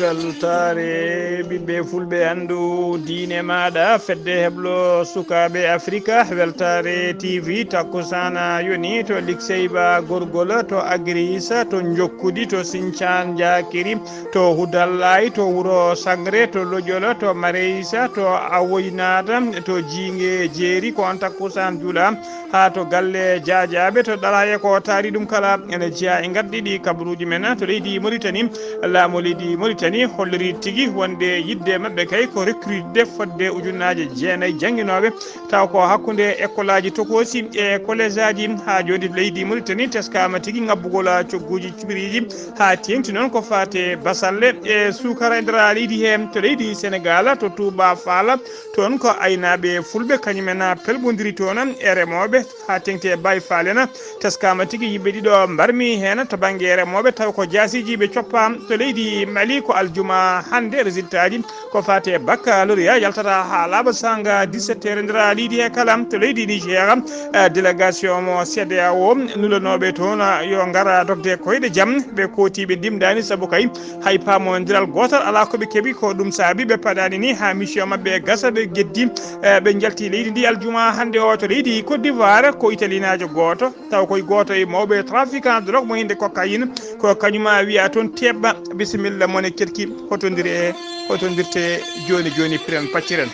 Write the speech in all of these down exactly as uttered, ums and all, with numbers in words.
Weltaare ɓiɓɓe fulɓe, anndu diine maaɗa, fedde heblo sukaaɓe Afrika, Weltaare T V, takkusaana yoni to Likseyba Gorgol, to Agriis, to Njokkudi, to Sincaan Njaakiri, to Hudallay, to Wuro Sangre, to Loƴol, to Mareysa, to Awoynaata, to Jiinge Jeeri, ko on takkusaan juula. Haa to galle jaajaaɓe to Ɗalaye, ko taari ɗum kala ene jeyaa e ngarɗi ɗi kabaruuji men to leydi Mauritanie. Laamu leydi Mauritanie holliri tigi wonde yiɗde maɓɓe kay ko recrutude fodde ujunnaaje jeenayi jannginooɓe, taw ko hakkunde ekkolaaji tokoosi e kolejaaji haa jooni leydi Mauritanie teskaama tigi ngabbugol cogguuji cuɓiriiji haa teeŋti noon ko faati e basalle e suukara e nder leydi hee. To leydi Senegaal, to Touba Fall, toon ko aynaaɓe fulɓe kañum en pelɓondiri toon e remooɓe haa teeŋti e Baay Faal en. Teskaama tigi yimɓe ɗiɗo mbarmi heen to bannge remooɓe, taw ko jaasiiji ɓe coppa. To leydi Mali ko aljuma hannde, résultat ji ko faati e baccalauréat yaltata haa laaɓa saanga dix-sept heures nder leydi hee kala. To leydi Niger, eh, délégation mo C E D E A O nulanooɓe toon yo ngar dogde koyɗe jam, ɓe kooti ɓe ndimɗaani sabu kay hay paamondiral gootal alaa ko ɓe keɓi. Ko ɗum saabi ɓe paɗaani ni haa mission maɓɓe gasa, ɓe geddi, eh, ɓe njalti leydi ndi aljuma hannde o to leydi Côte d'Ivoire. Ko italinaajo gooto, taw koye gooto e mawɓe trafiquant drogue mo hinde cocaïne, ko kañuma wiya toon teɓɓa. Bisimilla mone keɗki, hotondire, hotondirte jooni jooni, piren pacciren.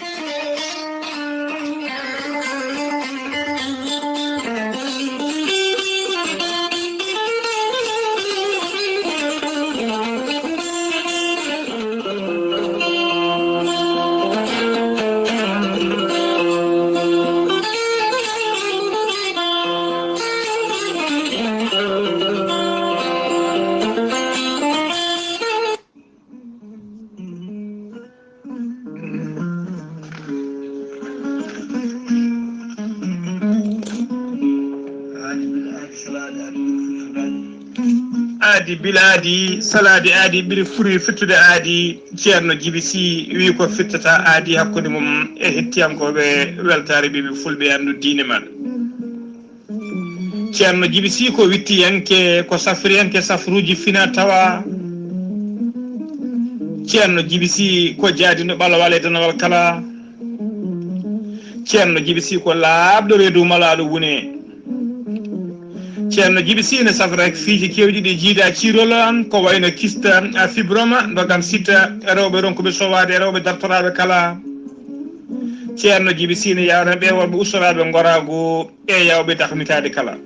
Aadi bil aadi, salaade aadi ɓuri furi fittude aadi. Ceerno Jibi Si wi ko fittata aadi hakkunde mum e hettiyankooɓe Weltaare Ɓiɓɓe Fulɓe, anndu diine maɗa. Ceerno Jibi Si ko wittiyanke, ko safriyanke safruuji fina tawa. Ceerno Jibi Si ko jaadino ɓalawal e danawal kala. Ceerno Jibi Si ko laaɓɗo reedu malaaɗo wune. Ceerno Jibi Si ne safra fiiji keewɗi ɗi jiida ciirol, ko wayno kista, a, fibroma, ndogam sitta, rewɓe ronkuɓe sowaade, rewɓe dartoraaɓe kala. Ceerno Jibi Si ne yawna ɓe worɓe ustoraaɓe ngoraagu e yawɓe dahmitaade kala.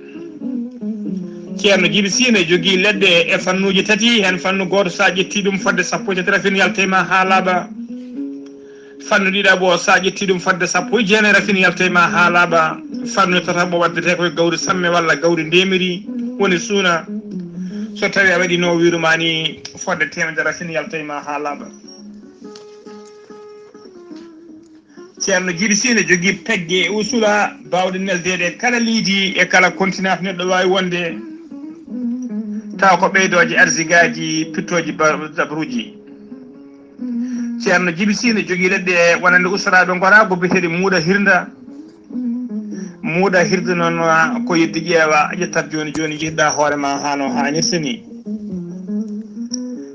Ceerno Jibi Si ne jogii leɗɗe e fannuuji tati, heen fannu gooto, so a ƴettii ɗum, fodde sappo e tati rafin yalta e ma haa laaɓa. Fannu ɗiɗaɓo, so a ƴettii ɗum, fodde sappo e jeenayi rafin yalta e ma haa laaɓa. Fannu tataɓo waddetee ko e gawri samme walla gawri ndemiri, woni suuna. So tawii a waɗii no o wiiru ma ni, fodde teemedere rafin yalta e ma haa laaɓa. Ceerno Jibi Si ne jogii pegge e usula baawɗe neldeede e kala leydi e kala continent neɗɗo waawi wonde, tawa ko ɓeydooje arsigaaji, pittooji ba-, dabruuji. Ceerno Jibi Si ne jogii leɗɗe wonande ustoraaɓe ngoraagu biyeteeɗe muuɗa hirnda. Muuɗa hirnda noon ko yeddi ƴeewa, ƴettat jooni jooni, njihda hoore ma haa no haanirta ni.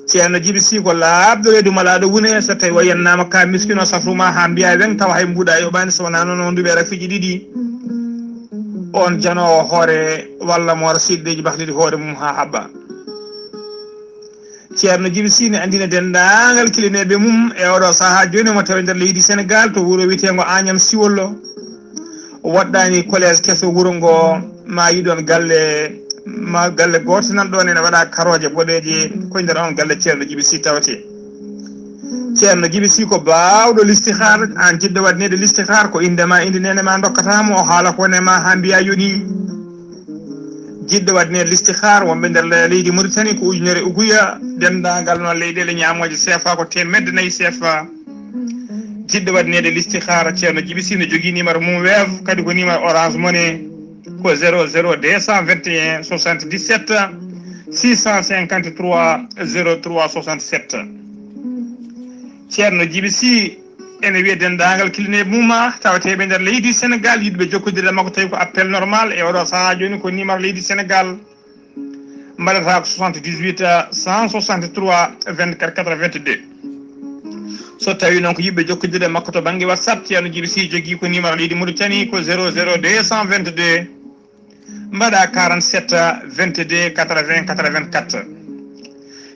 Ceerno Jibi Si ko laaɓɗo reedu malaaɗo wune, so tawi o yennaama ka miskino safru ma haa mbiya weŋ, tawa hay mbuuɗa yoɓaani, so wonaa noon o nduɓe rafiiji ɗiɗi. On janoowo hoore walla mo wara seeɗi leydi bahliti hoore mum haa haɓɓa. Ceerno Jibi Si ne anndina denndaangal kilineeɓe mum e oɗo sahaa jooni mo tawi nder leydi Senegaal to wuro wiyeteengo Agnam Siwollo. Woɗɗaani collège keso wuro ngo, ma yiɗon galle, ma galle gooto nan ɗoon ene waɗa karooje boɗeeje, ko e nder oon galle Ceerno Jibi Si tawetee. Ceerno Jibi Si ko baawɗo listihaar, aan jiɗɗo waɗneede listihaar, ko innde ma, innde neene ma ndokkata mo, o haala ko woni e ma haa mbiya yoni. Jiɗɗo waɗneede listihaar wonɓe nder le-, leydi Mauritanie ko ujunere uguya, denndaangal noon leyɗeele ñaamooje C F A ko teemedde nayi C F A. Jiɗɗo waɗneede listihaara Ceerno Jibi Si ne jogii numéro mum Wave, kadi ko numéro Orange Money ko zéro zéro deux cent vingt et un soixante-dix-sept six cent cinquante-trois zéro trois soixante-sept. Ceerno Jibi Si ene wiya denndaangal kilineeɓe mum tawateeɓe nder leydi Senegaal yiɗɓe jokkondirde makko tawi ko appel normal e oɗo sahaa jooni ko numéro leydi Senegaal. Mbaɗata ko soixante-dix-huit, cent soixante-trois, vingt-quatre quatre-vingt-deux. So tawi noon ko yiɗɓe jokkodirde makko to bannge WhatsApp, Ceerno Jibi Sy jogii ko numéro leydi Mauritanie ko zéro zéro deux cent vingt-deux, mbaɗa quarante-sept, vingt-deux, quatre-vingts, quatre-vingt-quatre.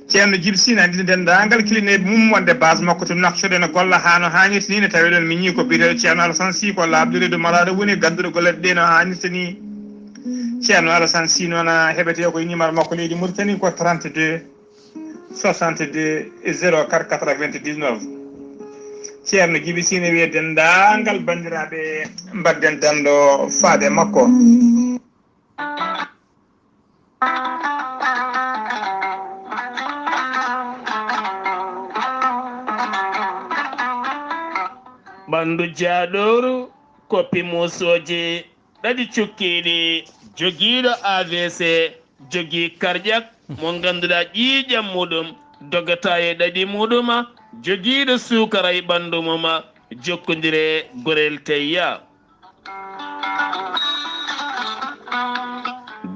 Ceerno Jibi Sy na anndina denndaangal kilineeɓe mum wonde base makko to Nouakchott ene golla haa no haanirta ni, ne tawi ɗon miñi ko biyeteeɗo Ceerno Alassane Sy, ko laaɓɗo reedu malaaɗo woni, gannduɗo golle ɗe no haanirta ni. Ceerno Alassane Sy noon heɓetee ko e numéro makko leydi Mauritanie ko trente-deux, soixante-deux, zéro quatre, quatre-vingt-dix-neuf. Ceerno Jibi Sy ne wiye denndaangal banndiraaɓe, mbaɗden danndo faade makko. Ɓanndu jaaɗooru ko pimusooji ɗaɗi cukkiiɗi, jogiiɗo A V C, jogii karƴak mo ngannduɗaa ƴiiƴam muɗum dogata e ɗaɗi muɗuma, jogiiɗo suukara e ɓanndu muma, jokkondire gorel teyya.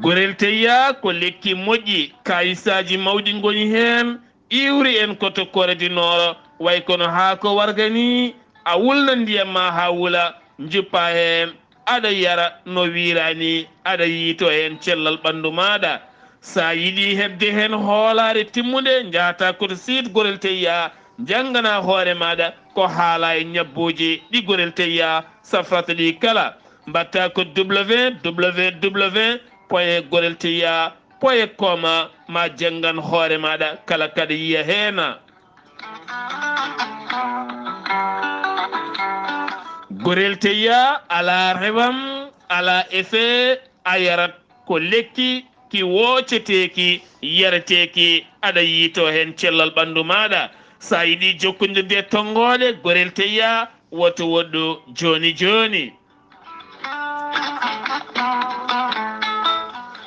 Gorel teyya ko lekki moƴƴi, kayisaaji mawɗi ngoni heen, iwri en ko to Corée du Nord, way kono haako warga ni, a wulna ndiyam ma haa wula, njuppa heen, aɗa yara no wiira ni, aɗa yiito heen cellal ɓanndu maaɗa. So a yiɗi heɓde heen hoolaare timmunde, njahata ko to site Gorel Teyya, njanngana hoore maaɗa ko haala e ñabbuuji ɗi Gorel Teyya safrata ɗi kala. Mbaɗta ko W W W point gorel teyya point com, ma janngan hoore maaɗa kala kaɗa yiya heen. Gorel Teyya alaa rewam, alaa effet, a yarat ko lekki ki wooceteeki, yareteeki, aɗa yiito heen cellal ɓanndu maaɗa. So a yiɗi jokkondirde e tonngooɗe Gorel Teyya, woto woɗɗu jooni jooni.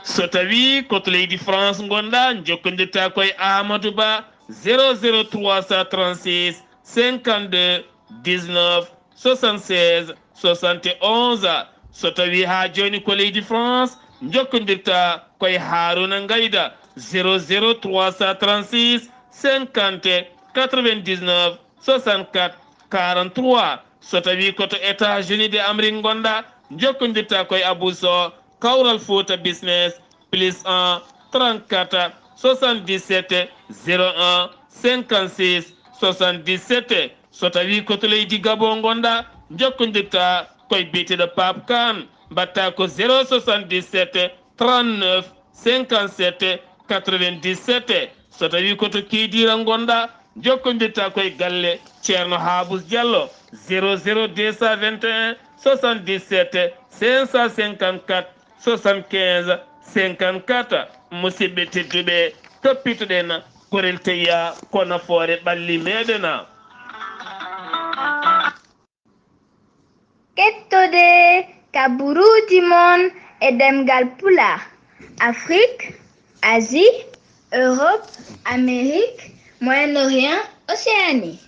So tawii ko to leydi France ngonɗaa, njokkondirta ko e Amadou Ba, zéro zéro trois cent trente-six, cinquante-deux, dix-neuf, soixante-seize, soixante et onze. So tawii haa jooni ko leydi France, njokkondirta ko e Harouna Ngayda, zéro zéro trois cent trente-six, cinquante, quatre-vingt-dix-neuf, soixante-quatre, quarante-trois. So tawii ko to États-Unis de Amérique ngonɗaa, njokkondirta ko e Abou Sow, Kawral Fouta Business, plus un, trente-quatre, soixante-dix-sept, zéro un, cinquante-six, soixante-dix-sept. So tawii ko to leydi Gabon ngonɗaa, njokkondirta ko e biyeteeɗo Pape Kane, mbaɗta ko zéro soixante-dix-sept, trente-neuf, cinquante-sept, quatre-vingt-dix-sept. So tawii ko to Kidira ngonɗaa, njokkondirta ko e galle Ceerno Habous Diallo, zéro zéro deux cent vingt et un, soixante-dix-sept, cinq cent cinquante-quatre, soixante-quinze, cinquante-quatre. Musidɓe tedduɓe, toppitoɗen Gorel Teyya ko nafoore ɓalli meɗen. Kettode kaburuuji mon e ɗemngal Pulaar, Afrik, Asie, Europe, Amérique, Moyen-Orient, Océanie.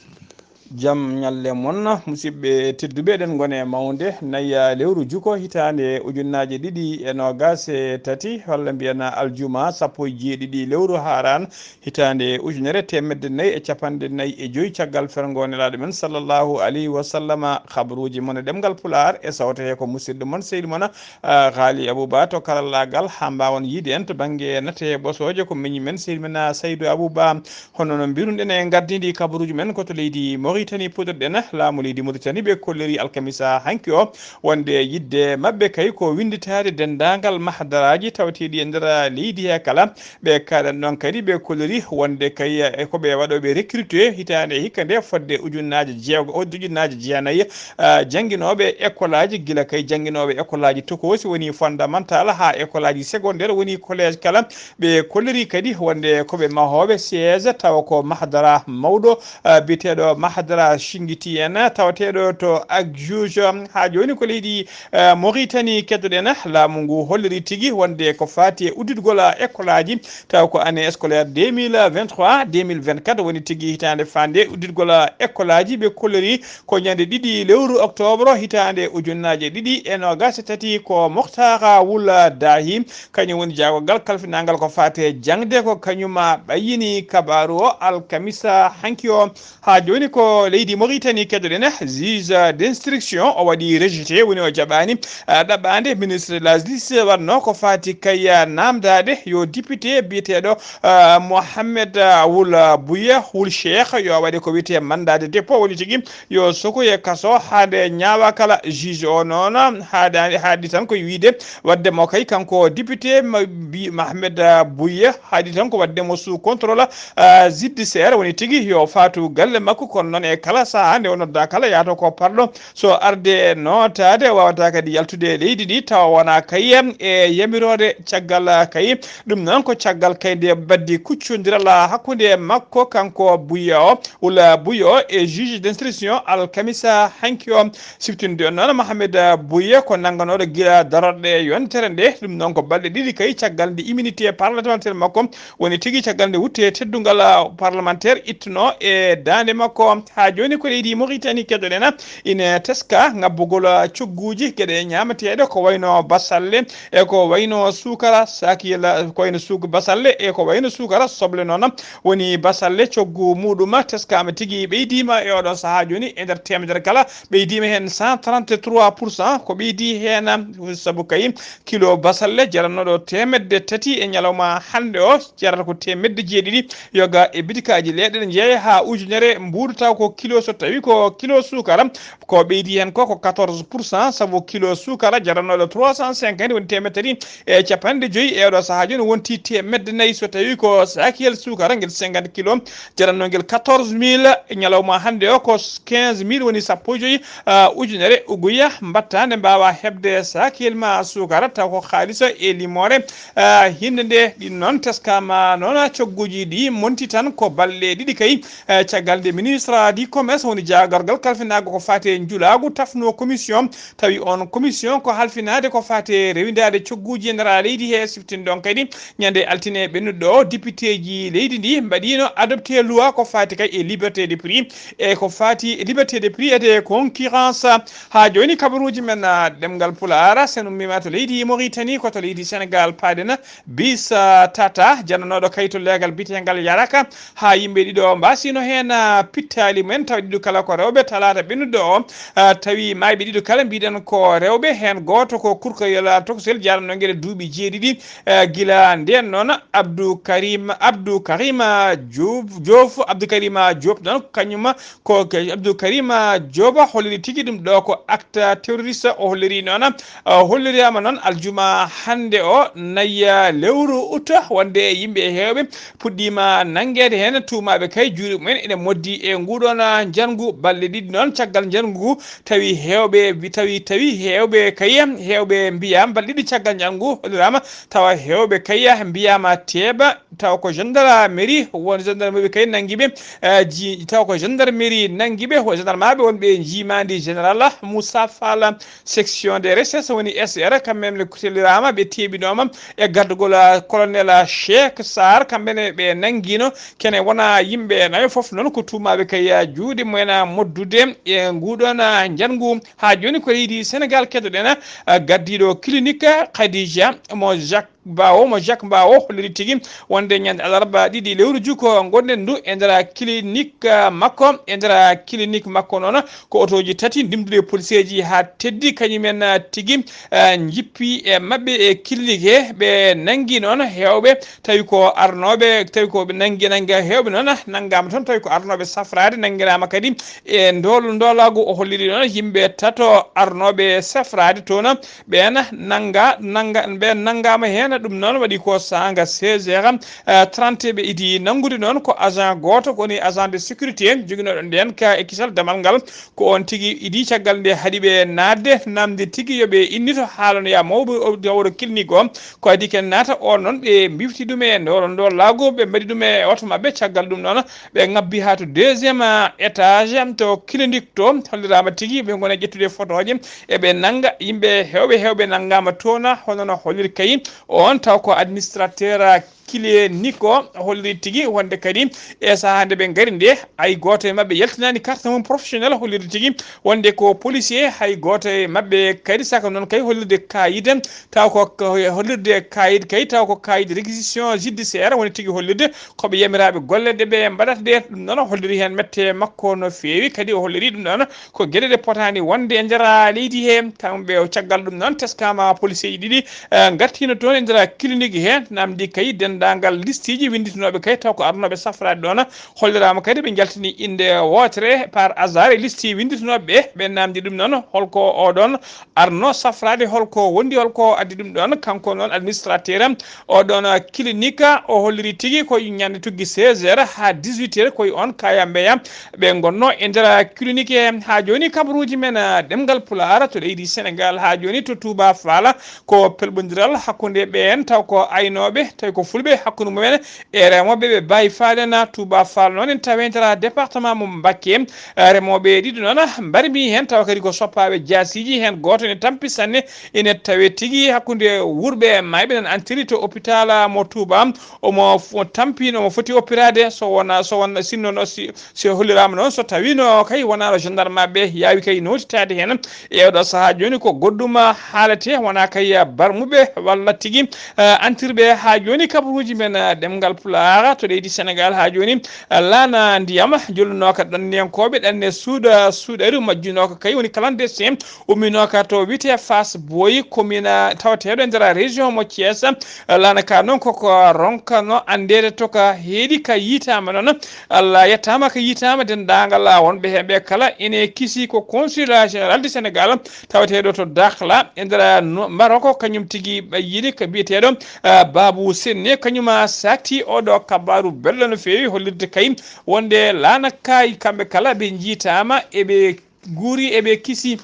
Jam ñalle mon, musidɓe tedduɓe, eɗen ngone mawnde nayya lewru juko hitaande ujunnaaje ɗiɗi e noogaas e tati, walla mbiyen aljuma sappo e jeeɗiɗi lewru Haaraan, hitaande ujunere teemedde nayi e capanɗe nayi e joy caggal ferngo Nelaaɗo men sallallahu alayhi wa sallama. Habruuji mon e ɗemngal Pulaar e sawto he ko musidɗo mon, seydi mon, ah, Haali Abouba to karallaagal, haa mbaawon yiide en to bannge nate ɓosooje ko miñi men, seydi men, ah, Saydou Abouba. Hono no mbiruɗen e ngardiindi kabaruuji men ko to leydi Mauritanie puɗɗorɗen. Laamu leydi Mauritanie ɓe kolliri alkamisa hanki o wonde yidde maɓɓe kay ko winnditaade denndaangal mahdaraaji tawateeɗi e nder leydi he kala. Ɓe kaaɗan ɗon kadi ɓe kolliri wonde kay e ko ɓe waɗooɓe recruté hitaande e hikka nde fodde ujunnaaje jeego, ujunnaaje jeenayi, ah, jannginooɓe école aji, gila kay jannginooɓe école aji tokoosi woni fondamental haa école aji secondaire woni collège kala. Ɓe kolliri kadi wonde ko ɓe mahooɓe siège tawa ko mahdara mawɗo, ah, biyeteeɗo mahdara Dara Shingiti en, tawateeɗo to Agjuj. Haa jooni ko leydi, eh, Mauritanie keddoɗen. Laamu ngu holliri tigi wonde ko faati e udditgol, eh, école aji, taw ko année scolaire deux mille vingt-trois deux mille vingt-quatre woni tigi hitaande faande udditgol, eh, école aji. Ɓe kolliri ko ñande ɗiɗi lewru octobre hitaande ujunnaaje ɗiɗi e noogas e tati. Ko Mokhtar Wul Dahi, kañum woni jaagorgal kalfinaangal ko faati e jaŋde, ko kañum ɓayyini kabaaru o alkamisa hanki o. Haa jooni ko leydi Mauritanie keddoɗen, juge d'instruction o waɗi rejeté, woni o jaɓaani, ah, ɗaɓɓaande ministre de la justice, waɗno ko faati kay, ah, naamndaade yo député biyeteeɗo, ah, Mohamed, ah, Wul, ah, Bouya Wul Cheikh yo waɗe ko wiyetee mandat de dépôt, woni tigi yo sokoye kaso haa nde ñaawa kala. Juge o noon haadaani, haaɗi tan ko wiyde waɗde mo kay kanko député ma-, bi-, Mohamed, ah, Bouya, haaɗi tan ko waɗde mo sous contrôle, ah, judiciaire, woni tigi yo faatu galle makko, kono noon e kala sahaa nde o nodda kala yahata ko parlo, so arde nootaade wawata kadi yaltude e leydi ndi tawa wona kay e yamiroore caggal kay. Ɗum noon ko caggal kay nde baddi kuccondiral hakkunde makko kanko Bouya o, Wul Bouya o e juge d'instruction alkamisa hanki o. Siftinde on noon, Mohamed Bouya ko nannganooɗo gila darorɗe yontere nde. Ɗum noon ko balɗe ɗiɗi kay caggal nde immunité parlementaire makko woni tigi caggal nde wutte teddungal, ah, parlementaire ittuno e daande makko. Haa jooni ko leydi Mauritanie keddoɗen ina teska ngabbugol, ah, cogguuji geɗe ñaamateeɗe ko wayno basalle e ko wayno suukara, sakiyel, ko wayno suuk-, basalle e ko wayno suukara, soble noon woni basalle, coggu muɗum teskaama tigi ɓeydiima e oɗo sahaa jooni e nder teemedere kala, ɓeydiima heen cent trente-trois pour cent, ko ɓeydi heen, sabu kay kilo basalle jarannooɗo teemedde tati e ñalawma hannde o, jarata ko teemedde jeeɗiɗi, yoga e bitikaaji leeɗe ɗe jeeya haa ujunere mbuuɗu, taw ko kilo, so tawi ko kilo suukara, ko ɓeydi heen ko, ko quatorze pour cent, sabu kilo suukara jarannooɗo trois cent cinquante woni teemedde tati e capanɗe joyi, e oɗo sahaa jooni wonti teemedde nayi, so tawi ko sakiyel suukara ngel cinquante kilo jarannoo ngel quatorze mille, ñalawma hannde o ko quinze mille, woni sappo e joyi, ah, ujunere uguya mbatta nde mbaawa heɓde sakiyel ma suukara, taw ko haalisa e limoore, ah, hinde nde. Ɗin noon teskaama noon cogguuji ɗi monti tan ko balɗe ɗiɗi kay, ah, caggal nde ministre du commerce woni jaagorgal kalfinaago ko faati e njulaagu tafno commission, tawi on commission ko halfinaade ko faati e rewindaade cogguuji e nder leydi he. Siftin ɗon kadi ñande altine ɓennuɗo o, députéji leydi ndi mbaɗino adopté loi ko faati kay e liberté de prix e ko faati e liberté de prix et de concurrence. Haa jooni kabaruuji men, ah, ɗemngal Pulaar, sen ummiima to leydi Mauritanie, ko to leydi Sénégal paaɗen. Bis, ah, Tata, jannanooɗo kayto leegal biyeteegal Yaraka, haa yimɓe ɗiɗo mbaasino heen, ah, pittaali mumen, tawa ɗiɗo kala ko rewɓe. Talaata ɓennuɗo o, ah, tawi maayɓe ɗiɗo kala mbiɗen ko rewɓe, heen gooto ko kurkoyel, ah, tokosel jarano ngel duuɓi jeeɗiɗi, ah, gila ndeen noon Abdou Karim, Abdou Karim, ah, Diouf, Diouf, Abdou Karim, ah, Diop noon kañum ko ke-, Abdou Karim, ah, Diop holliri tigi ɗum ɗo ko acte terroriste o holliri noon, ah, hollirama noon aljuma hannde o, nayi, ah, lewru août, wonde yimɓe heewɓe puɗɗiima nanngeede heen tuumaaɓe kay juuɗe mumen ene moddi e nguuɗoon, ah, njanngu balɗe ɗiɗi noon caggal njanngu ngu tawi heewɓe, tawi, tawi heewɓe kay, heewɓe mbiyaama balɗe ɗiɗi caggal njanngu ngu holliraama tawa heewɓe kay mbiyaama teeɓa, taw ko gendarmerie, won gendarmerie kay nanngi ɓe, eh, ji-, taw ko gendarmerie nanngi ɓe, won gendarmerie wonɓe njiimaandi général Moussa Fall, section de recherche woni S R, kamɓe ne kutelliraama, ɓe teeɓinooma e gardugol, ah, colonel, ah, Cheikh Sarr, kamɓe ne ɓe nanngino, kene wona yimɓe nayo fof noon ko tuumaaɓe kay, ah, juuɗe mumen, ah, moddude e nguuɗoon, ah, njanngu. Haa jooni ko leydi Sénégal keddoɗen, ah, gardiiɗo clinique, ah, Khadija mo Jacques Bawo, mo Jacques Bawo holliri tigi wonde ñande alarba ɗiɗi lewru juko ngonɗen ndu e nder clinique, ah, makko, e nder clinique makko noon ko otooji tati ndimduɗi e poliseeji haa teddi kañumen, ah, tigi, ah, njippi e maɓɓe e clinique he. Ɓe nanngi noon heewɓe tawi ko arnooɓe, tawi ko ɓe nanngi, nannga heewɓe noon nanngaama toon tawi ko arnooɓe safraade, nanngiraama kadi e ndool-, ndoolaagu. O holliri noon yimɓe tato arnooɓe safraade toon, ɓeen nannga, nannga, ɓeen nanngaama heen Ɗum noon waɗi ko saanga seize heures, eh, trente ɓe idi nanngude noon ko agent gooto, ko woni agent de sécurité joginooɗo ndeen ka e kisal damal ngal. Ko oon tigi idi caggal nde haɗi ɓe naatde, namdi tigi yo ɓe innito haalanoya mawɗo o, mawɗo clinique o. Ko adii ken naata, oon noon ɓe mbifti ɗum e ndo, ndo laago, ɓe mbaɗi ɗum e oto maɓɓe. Caggal ɗum noon, ɓe ngabbi haa to deuxième, ah, étage, to clinique to, holliraama tigi, ɓe ngoni ƴettude fotooje, e ɓe nannga yimɓe heewɓe, heewɓe nanngaama toon, hono no holliri kay oon, taw ko administrateur, ah, clinique o, holliri tigi wonde kadi e sahaa nde ɓe ngari nde, hay gooto e maɓɓe yaltinaani carte mum professionnel, holliri tigi wonde ko policier, hay gooto e maɓɓe kadi saka noon kay hollirde kayit, taw ko, ko hollirde kayit kay, taw ko kayit réquisition judiciaire woni tigi hollirde ko ɓe yamiraaɓe golle ɗe ɓe mbaɗata ɗe. Ɗum noon o holliri heen mette makko no feewi, kadi o holliri ɗum noon ko geɗe ɗe potaani wonde e nder leydi he. Kamɓe o caggal ɗum noon teskaama policier ji ɗiɗi, eh, ngartiino toon e nder clinique he, namdi kay denndaangal listiji winnditinooɓe kay taw ko arnooɓe safraade ɗoon. Holliraama kadi ɓe njaltini innde wootere par hasard e liste winnditinooɓe ɓe, ɓe namdi ɗum noon holko oɗoon arno safraade, holko wondi, holko addi ɗum ɗoon. Kanko noon administrateur oɗoon clinique o holliri tigi ko ñande tuggi seize heures haa dix-huit heures, koye oon kaya mbeya ɓe ngonno e nder clinique he. Haa jooni kabaruuji men, ah, ɗemngal Pulaar to leydi Senegaal, haa jooni to Touba Fall, ko pelɓondiral hakkunde ɓeen taw ko aynooɓe, tawi ko fulɓe hakkunde mumen e remooɓe ɓe Baye Fall en. Touba Fall noon en tawi e nder département mo Mbacké, eh, remooɓe ɗiɗo noon mbarmi heen tawa kadi ko soppaaɓe jaasiiji, heen gooto ene tampi sanne, ene tawe tigi hakkunde wuurɓe e maayɓe, nan antiri to hôpital mo Touba. Omo f-, tampi no omo foti oppiraade, so wona, so wona, sinno no, si, si holliraama noon, so tawi no kay wonaano gendarme ɓe yaawi kay nootitaade heen. E oɗo sahaa jooni ko goɗɗum haalete, wona kay barmuɓe walla tigi, eh, antirɓe. Haa jooni kabaruuji men, eh, ɗemngal Pulaar to leydi Senegaal haa jooni, eh, laana ndiyam jolnooka ɗanniyankooɓe, ɗanne suuɗa, suuɗari majjunooka kay woni clandestin. Umminooka to wiyetee Fass Boye, commune tawateeɗo e nder région mo Thiès. Laana ka noon koko ronkano anndeede to ka heedi ka yiitaama noon. Allah yettaama ka yiitaama denndaangal wonɓe heen ɓe kala ene kisi ko consulat général du Sénégal tawateeɗo to Dakhla e nder no-, Maroc, kañum tigi ɓe yiɗi ko biyeteeɗo, ah, Babou Senne, kañum, ah, sakti oɗo kabaaru belɗo no feewi hollirde kay wonde laana kaay kamɓe kala ɓe njiitaama eɓe nguuri eɓe kisi.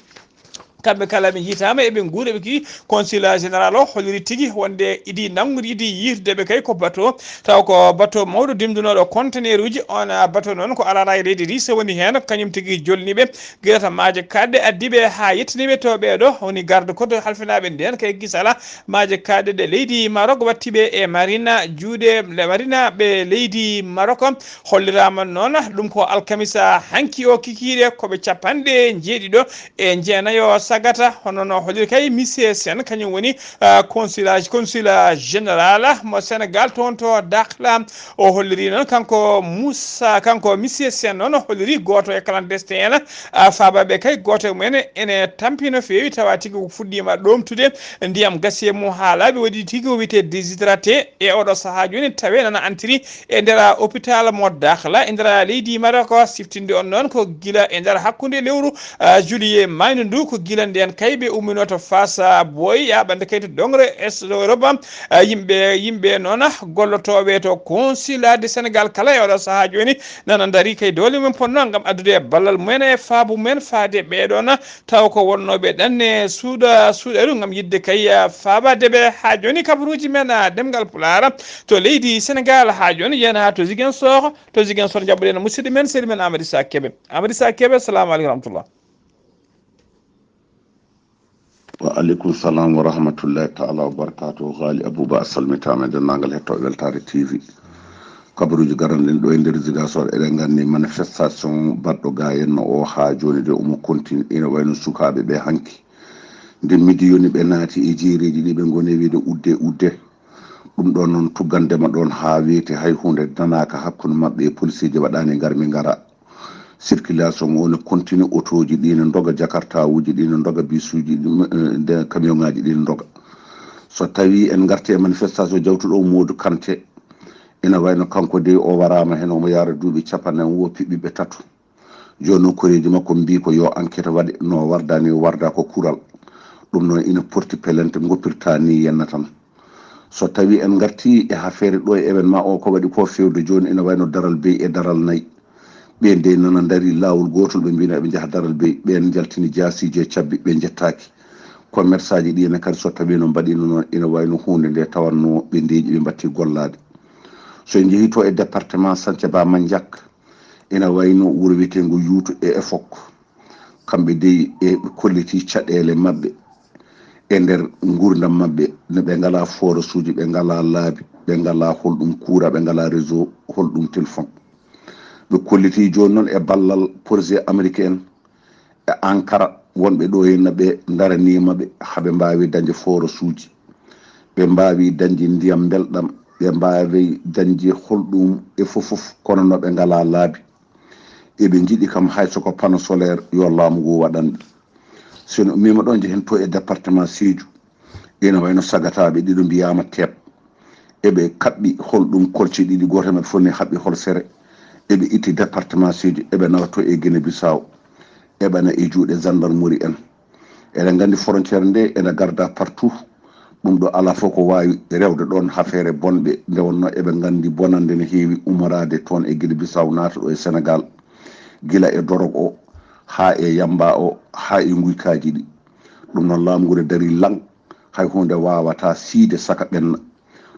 Kamɓe kala ɓe njiitaama eɓe nguuri eɓe kii. Consulat général o holliri tigi wonde idi nanngude idi yiirde ɓe kay ko bateau, taw ko bateau mawɗo dimdunooɗo conteneur uji. On, ah, bateau noon ko alaa e leydi Riise woni heen, kañum tigi jolni ɓe gila to maaje kaaɗɗe addi ɓe haa yettini ɓe to ɓeeɗo woni garde côte halfinaaɓe ndeen kay gisala maaje kaaɗɗe ɗe leydi Maroc watti ɓe e marina juuɗe le marina ɓe leydi Maroc. Holliraama noon ɗum ko alkamisa hanki o kikiiɗe ko ɓe capanɗe njeeɗiɗo e jeenayo sagata. Hono no holliri kay Monsieur Sène, kañum woni, ah, consulat, consulat général mo Sénégal toon to Dakhla. O holliri noon kanko Moussa, kanko Monsieur Sène noon holliri gooto e clandestin en, ah, faabaaɓe kay gooto e mumen ene tampi no feewi tawa tigi ko fuɗɗiima ɗoomtude ndiyam gasi e mum haa laaɓi, waɗi tigi o wiyetee déshydraté. E oɗo sahaa jooni tawe nana antiri e nder hôpital mo Dakhla e nder leydi Maroc. Siftinde on noon ko gila e nder hakkunde lewru, ah, juillet maayno ndu, ko gila ndeen kay ɓe ummino to Fass Boye yaaɓande kay to Dongre Est Europe. Ah, yimɓe, yimɓe noon gollotooɓe to consulat de Sénégal kala e oɗo sahaa jooni nana ndarii kay doole mum ponno ngam addude ballal mumen e faabu mumen faade ɓeeɗoon taw ko wonnooɓe ɗanne suuɗa, suuɗaru ngam yiɗde kay, ah, faabaade ɓe. Haa jooni kabaruuji men, ah, ɗemngal Pulaar to leydi Senegaal, haa jooni yiyana haa to Ziguinchor, to Ziguinchor njaɓɓuɗen musidɗo men, sehil men Amady Sa Kébé. Amady Sa Kébé, salamu aleykum wa rahmatullah. Wa aleykum salam wa rahmatullahi taala wa barakatuhu. Haali Abouba, a salmitaama e denndaangal hettooɓe Weltaare T V. Kabaruuji garanɗen ɗo e nder Ziguinchor, eɗen nganndi manifestation baɗɗo ga henno o haa jooni de omo continue, ina wayno sukaaɓe ɓe hanki. Nde midi yoni ɓe naati e jeereeji ɗi ɓe ngoni e wiide udde, udde. Ɗum ɗo noon tuggandema ɗoon haa weeti, hay huunde nanaaka hakkunde maɓɓe e polisiiji waɗaani ngar mi ngara. Circulation o ne continue, otooji ɗi ne ndoga, jakartawuuji ɗi ne ndoga, bisuuji ɗi, eh, nde camion ŋaaji ɗi ne ndoga. So tawi en ngarti e manifestation jawtuɗo o Modou Kanté, ina wayno kanko de o waraama heen, omo yaara duuɓi capanɗe nayi, wo piɓɓiɓɓe tato. Jooni noon koreeji makko mbii ko yo enquête waɗe, no warda ni warda ko kural. Ɗum noon ina porti pelente, ngoppirta ni yenna tan. So tawi en ngarti e hafeere ɗo e événement o, ko waɗi ko fewde jooni ina wayno Daral Bey e Daral Nayi. Ɓe dey nana ndari laawol gootol, ɓe mbino eɓe njaha Daral Bey, ɓeen njaltini jaasiiji e cabbi, ɓe njettaaki. Commerçaaji ɗi ene kadi so tawi no mbaɗino noon, ina wayno huunde nde tawanno ɓe ndeeƴi, ɓe mbatti gollaade. So en njehii to e département Santhiaba Mandiack, ina wayno wuro wiyeteengo Yuuto e Efok. Kamɓe dey e ɓe kolliti caɗeele maɓɓe e nder nguurndam maɓɓe, no ɓe ngalaa forasuuji, ɓe ngalaa laabi, ɓe ngalaa holɗum kuura, ɓe ngalaa réseau, holɗum téléphone. Ɓe kolliti jooni noon e ballal projet américain e Ankara, wonɓe ɗo henna ɓe ndaraniima ɓe haa ɓe mbaawi dañde forasuuji, ɓe mbaawi dañde ndiyam mbelɗam, ɓe mbaawi dañde holɗum e fof fof, kono no ɓe ngalaa laabi. Eɓe njiɗi kam hay so ko panneau solaire yo laamu ngu waɗan ɓe. So en ummiima ɗo, njehen to e département Sédhiou, ina wayno sagataaɓe ɗiɗo mbiyaama teep. Eɓe kaɓɓi holɗum kolce ɗiɗi, gooto e maɓɓe fof ne haɓɓi holsere. Eɓe itti département Sédhiou, eɓe nawa to e Guinée Bissau, eɓe na e juuɗe gendarmerie en. Eɗen nganndi frontière nde ene garda partout. Ɗum ɗo alaa fof ko waawi rewde ɗoon hafeere bonɓe, nde wonnoo eɓe nganndi bonannde ne heewi ummoraade toon e Guinée Bissau naata ɗo e Sénégal, gila e dorog o, haa e yamba o, haa e nguykaaji ɗi. Ɗum noon laamu ngu ne darii laŋ, hay huunde waawataa siyde saka ɓenna.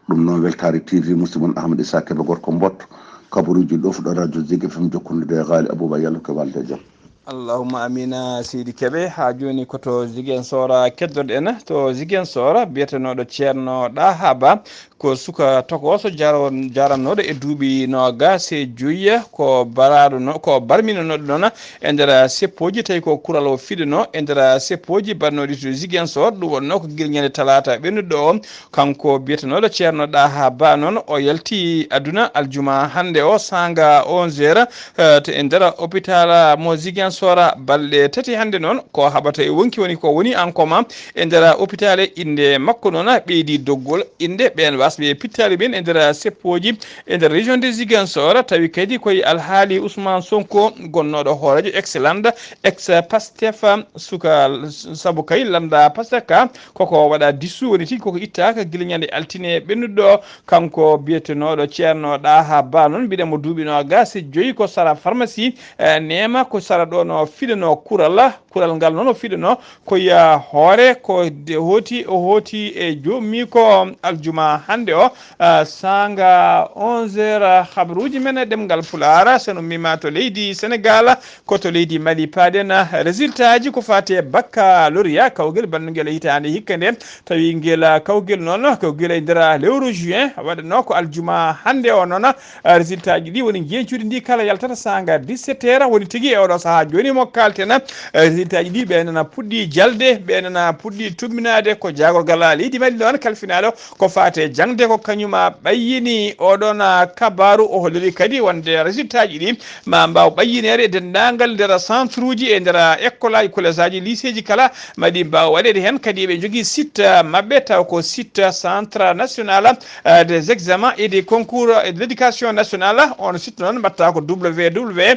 Ɗum noon Weltaare T V, musidɗo mon Ahmad Issa Kebe, gorko Mbotto, kabaruuji ɗo fuɗɗo radio Zik F M jokkondirde e Gaali Abouba, yalla ko walde e jam. Allahumma amina, seydi Keɓe. Haa jooni ko to Ziguinchor keddoɗen. To Ziguinchor, biyetenooɗo Ceerno Ɗaha Ba ko suka tokooso jaro- jarannooɗo e duuɓi noogaas e joyi, ko baraaɗo no- ko barminanooɗo noon e nder seppooji, tawi ko kural o fiɗanoo e nder seppooji baɗnooɗi to Ziguinchor. Ɗum wonnoo ko gila ñande talaata ɓennuɗo o. Kanko biyetenooɗo Ceerno Ɗaha Ba noon, o yalti aduna aljuma hannde o saanga onze heures, eh, to e nder hôpital mo Ziguinchor. Balɗe tati hannde noon, ko haɓata e wonki woni ko woni en commun e nder hôpital. Innde makko noon ɓeydi doggol. Innde ɓeen wasɓe pittaali ɓeen e nder seppooji e nder région de Ziguinchor, tawi kadi koye alhaali Ousmane Sonko, gonnooɗo hooreejo ex Landa, ex Pastef, suka, sabu kay Landa Pastef ka, koko waɗa disu, woni tigi koko ittaaka gila ñande altine ɓennuɗo. Kanko biyetenooɗo Ceerno Ɗaha Ba noon, mbiɗen mo duuɓi noogaas e joyi, ko sara pharmacie, eh, Neema, ko sara ɗo no fiɗanoo kural. Kural ngal noon o fiɗanoo ko ya hoore, ko de hooti, o hooti e joomi ko aljuma hannde o, ah, saanga onze heures, habaruuji men e ɗemngal Pulaar. So en ummiima to leydi Senegaal, ko to leydi Mali paaɗen. Résultat ji ko faati e baccalauréat, kawgel baɗnungel e hitaande hikka nde, tawi ngel kawgel noon ko gila e nder lewru juin waɗanoo ko aljuma hannde o noon. Résultat ji ɗi woni njencuuɗi ndi kala yaltata saanga dix-sept heures, woni tigi e oɗo sahaa jooni mo kaalten. Résultat ji ɗi ɓe nana puɗɗi jalde, ɓe nana puɗɗi tumminaade. Ko jaagorgal leydi Mali noon kalfinaaɗo ko faate jaŋde, ko kañum ɓayyini oɗon kabaaru. O holliri kadi wonde résultat ji ɗi ma mbaaw ɓayyineede e denndaangal nder centre uji, e nder école aji, collège aji, lycée ji kala, ma ɗi mbaaw waɗeede heen. Kadi eɓe njogii site maɓɓe, taw ko site Centre National, euh, des Examens et des Concours et de l'Éducation Nationale. On site noon mbaɗta ko W W W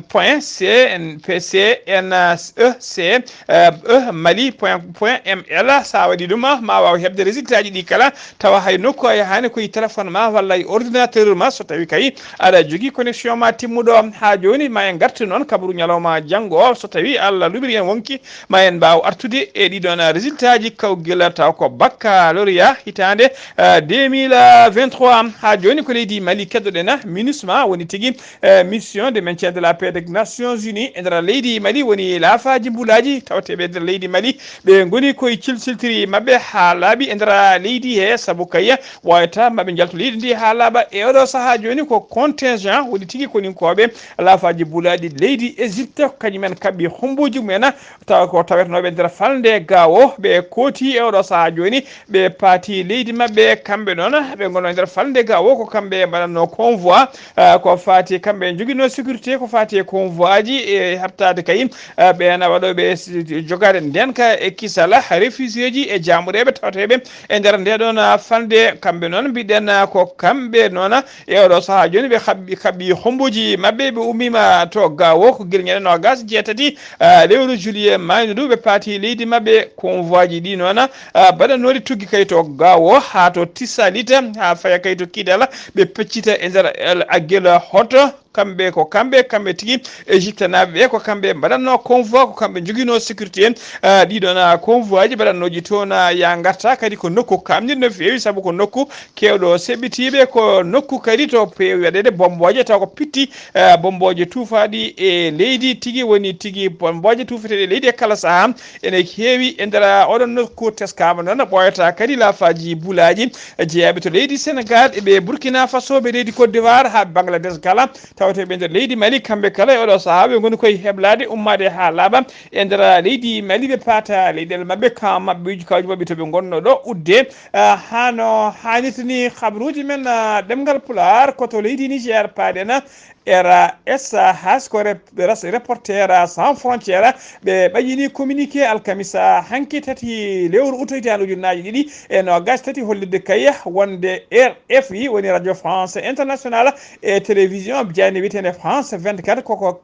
point C N P C N E C, euh, E Mali point, point M L. Sa waɗi ɗum, ma waaw heɓde résultat ji ɗi kala, tawa hay nokku a yahaani, ko e téléphone ma walla e ordinateur ma, so tawi kay aɗa jogii connexion ma timmuɗo. Haa jooni ma en ngartu noon kabaru ñalawma janngo o, so tawi Allah luɓiri en wonki, ma en mbaaw artude e ɗiɗon résultat ji kawgel taw ko baccalauréat hitaande, eh, deux mille vingt-trois. Haa jooni ko leydi Mali keddoɗen, MINUSMA woni tigi, eh, Mission de Maintien de la Paix des Nations Unies e nder leydi Mali, woni laafaaji mbulaaji tawteeɓe e nder leydi Mali. Ɓe ngoni koye cilsiltiri maɓɓe haa laaɓi e nder leydi he, sabu kay wayata maɓe njalto leydi ndi haa laaɓa. E oɗo sahaa jooni ko contingent woni tigi koninkooɓe laafaaji mbulaaɗi leydi Égypte, kañumen kaɓɓi hombuuji mumen, tawa ko tawetenooɓe nder falnde gaawo. Ɓe kooti e oɗo sahaa jooni, ɓe paati leydi maɓɓe, kamɓe noon ɓe ngonno e nder falnde gaawo, ko kamɓe mbaɗatnoo convoi, ah, ko faati kamɓe njoginoo sécurité, ko faati e convoi ji e e haɓtaade kay, eh, ɓeen waɗooɓe s-, jogaade ndeenka e kisal, refugeeji e jaamureeɓe tawateeɓe e nder ndee ɗoon, ah, falnde. Kamɓe noon mbiɗen, ah, ko kamɓe noon, ah, e oɗo sahaa jooni ɓe kaɓɓi, kaɓɓi hombuuji maɓɓe, ɓe ummiima to Gaawo, ko gila ñande noogaas e jeetati, ah, lewru juillet maayno ndu, ɓe paati leydi maɓɓe. Convoi ji ɗi noon, ah, mbaɗanooɗi tuggi kay to Gaawo haa to Tisalit, haa faya kay to Kidal, ɓe peccita e nder El Agel Hoto. Kamɓe ko kamɓe, kamɓe tigi Égyptianaaɓe ɓe, ko kamɓe mbaɗatnoo convoi, ko kamɓe njoginoo sécurité, ah, ɗiɗon, ah, convoi ji mbaɗatnooji toon, ah, yaa ngarta kadi ko nokku kaamnir no feewi, sabu ko nokku keewɗo seɓɓitiiɓe, ko nokku kadi to peewi waɗeede bommbooje, taw ko pitti, ah, bommbooje tuufaaɗi e leydi tigi, woni tigi bommbooje tuufeteeɗe e leydi e kala sahaa. Ene heewi e nder oɗon nokku teskaama noon, ɓooyata kadi laafaaji bulaaji jeyaaɓe to leydi Senegal, e ɓe Burkina Faso, ɓe leydi Côte d'Ivoire, haa Bangladesh kala. Tawte ɓe nder leydi Mali, kamɓe kala e oɗo sahaa ɓe ngoni koye heblaade ummaade haa laaɓa e nder leydi Mali, ɓe paata leyɗeele maɓɓe, kam maɓɓe, kawji maɓɓe to ɓe ngonno ɗo udde. Ah, hano haanirta ni, habruuji men, ah, ɗemngal Pulaar ko to leydi Niger paaɗen. R S H ko rep-, res-, Reporter Sans Frontières, ɓe ɓayyini communiqué alkamisa hanki tati lewru utoytaandu ujunnaaji ɗiɗi e noogaas tati, hollirde kay wonde R F I, woni Radio France Internationale, e télévision jaaynde wiyeteende France vingt-quatre, koko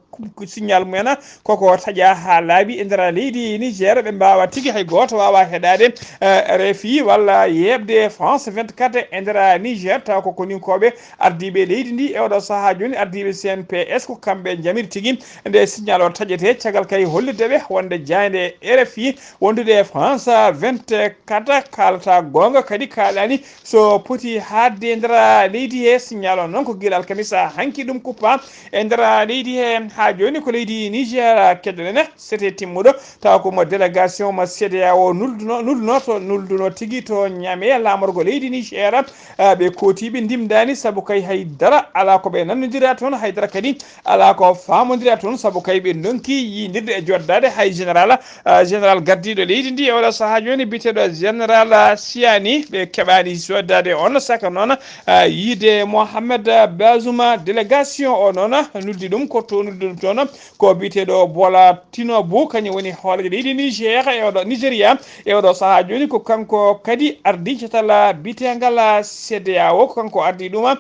signal mumen koko taƴa haa laaɓi e nder leydi Niger, ɓe mbaawa tigi, hay gooto waawa heɗaade, eh, R F I walla yeeɓde France vingt-quatre e nder Niger, taw ko koninkooɓe ardiiɓe leydi ndi e oɗo sahaa jooni, ardiiɓe C N P S, ko kamɓe njamiri tigi nde signal o taƴetee, caggal kay hollirde ɓe wonde jaaynde R F I wondude e France vingt-quatre kaalata goonga, kadi kaalaani so poti haaɗde e nder leydi he. Signal o noon ko gila alkamisa hanki ɗum kuppa e nder leydi he. Haa jooni ko leydi Niger keddoɗen, sete timmuɗo, tawa ko mo délégation mo C E D E A O nulduno, nulduno to, nulduno tigi to Niamey, laamorgo leydi Niger. Ah, ɓe kooti, ɓe ndimdaani, sabu kay hay dara alaa ko ɓe nannondira toon, hay dara kadi alaa ko faamondira toon, sabu kay ɓe ndonki yiindirde e joddaade hay général, ah, général gardiiɗo leydi ndi e oɗo sahaa jooni, biyeteeɗo général, ah, Siani. Ɓe keɓaani joddaade on saka noon, ah, yiide Mohamed Bazoum. Délégation o noon nuldi ɗum, ko to nuldi ɗum toon, ko biyeteeɗo Bola Tinubu, kañum woni hooreejo leydi Niger e oɗo, Nigeria e oɗo sahaa jooni. Ko kanko kadi ardii catal biyeteengal C E D E A O, ko kanko ardii ɗum.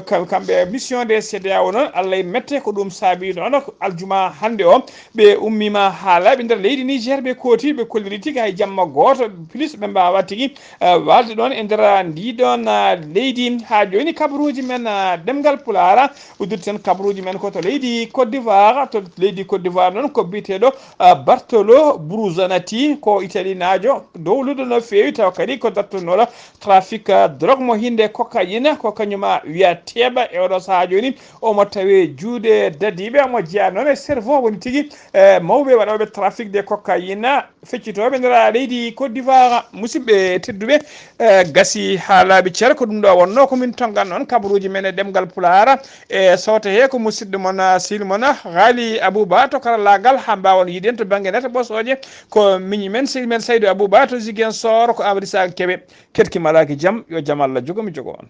Kam-, kamɓe mission de C E D E A O noon, Allah e mette, ko ɗum saabii noon aljuma hannde o, ɓe ummiima haa laaɓi nder leydi Niger, ɓe kooti, ɓe kolliri tigi hay jamma gooto, plus ɓe mbaawa tigi, eh, waalde ɗoon e nder ndii ɗoon, eh, leydi. Haa jooni kabaruuji men, eh, ɗemngal Pulaar, uddirten kabaruuji men ko to leydi Côte d'Ivoire. To leydi Côte d'Ivoire noon, ko biyeteeɗo, ah, Bartolo Bruzanati, ko Italinaajo dowluɗo no feewi, tawa kadi ko dartotnooɗo trafic, ah, drogue mo hinde cocaïne, ko kañum a wiya teeɓa e oɗo sahaa jooni. Omo tawe juuɗe dadiiɓe, omo jeyaa noon e cerveau woni tigi, eh, mawɓe waɗooɓe trafic de cocaïne, feccitooɓe nder leydi Côte d'Ivoire. Musidɓe tedduɓe, eh, gasi haa laaɓi cer, ko ɗum ɗo wonnoo ko min tonngannoo on kabaruuji men e ɗemngal Pulaar. E sooto he ko musidɗo mon, ah, sehil mon, ah, Haali Abou Ba to karallaagal, haa mbaawon yiiden to bannge nete ɓosooje. Ko miñi men, sehil men Saydu Abou Ba to Ziguinchor, ko Amady Sall Kébé. Keɗki malaaki jam, yo jam Allah jogo mi jogo on.